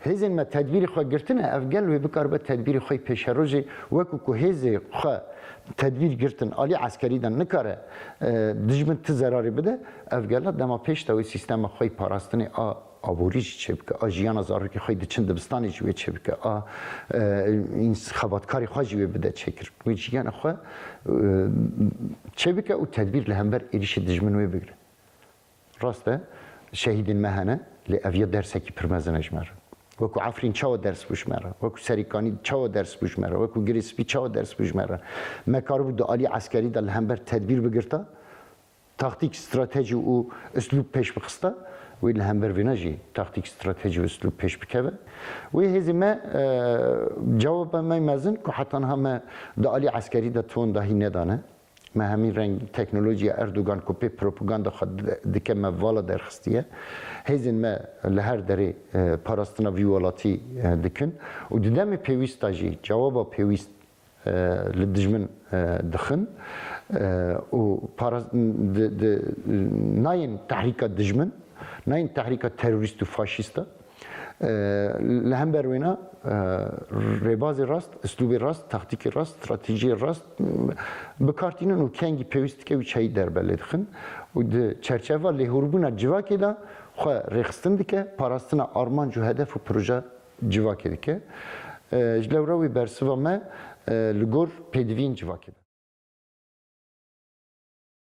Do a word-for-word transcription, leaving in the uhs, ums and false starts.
Hêzên me tedbîrê xwe girtine, ev gel wê bikaribe tedbîrê xwe yê pêşerojê, wekî ku hêzê xwe tedbîr girtin alî eskerî de nikare, e, dijmin ti zerarê bide, ev gela dema pêş de wê sîstema xwe yê parastinê a aborî jî çêbike, a jiyana zarokê xwe yê diçin dibistanê jî wê çêbike, a, e, ins-, xebatkarê xwe jî wê bide çêkir. Wê jiyana xwe, e, çêbike û tedbîr li hember êrîşê dijmin wê bigire. Rast e, şehîdên me hene, lê ev ya dersekî pir mezin e ji me re. Wekî Efrîn çawa ders bû ji me re? Wekî Serîkanî çawa ders bû ji me re? Wekî Girê Spî çawa ders bû ji me re? Me karibû di alî eskerî de li hember tedbîr bigirta, taktîk, stratejî û uslûb pêş bixista, wê li hember vêna jî taktîk, stratejî û uslûb pêş bikeve. Wê hêzê me, e, cewaba me mezin ku heta niha me di alî eskerî de ton dahî nedane. Me hemî reng teknolojiya Erdogan ku pê propaganda xwe di-, dike, me vala derxistiye. Hêzên me li her derê, e, parastina vî welatî, e, dikin û di demê pêwîst de jî cewaba pêwîst, e, li dijmin, e, dixin, e, û paras-, di, di, nayên tehrîka dijmin, nayên tehrîka terorîst û faşîst e. E, li hember wêna, e, rêbazê rast, uslûbê rast, taktîkê rast, stratejiyê rast, m, bikartînin û kengî pêwîst dike wî çayî derbe lê dixin û di çerçeva lêhûrbûna civakê de xwe rêxistin dike, parastina armanc û hedef û proje civakê dike. E, ji lewra wê bersiva me, e, li gor pêdiviyên civakê de.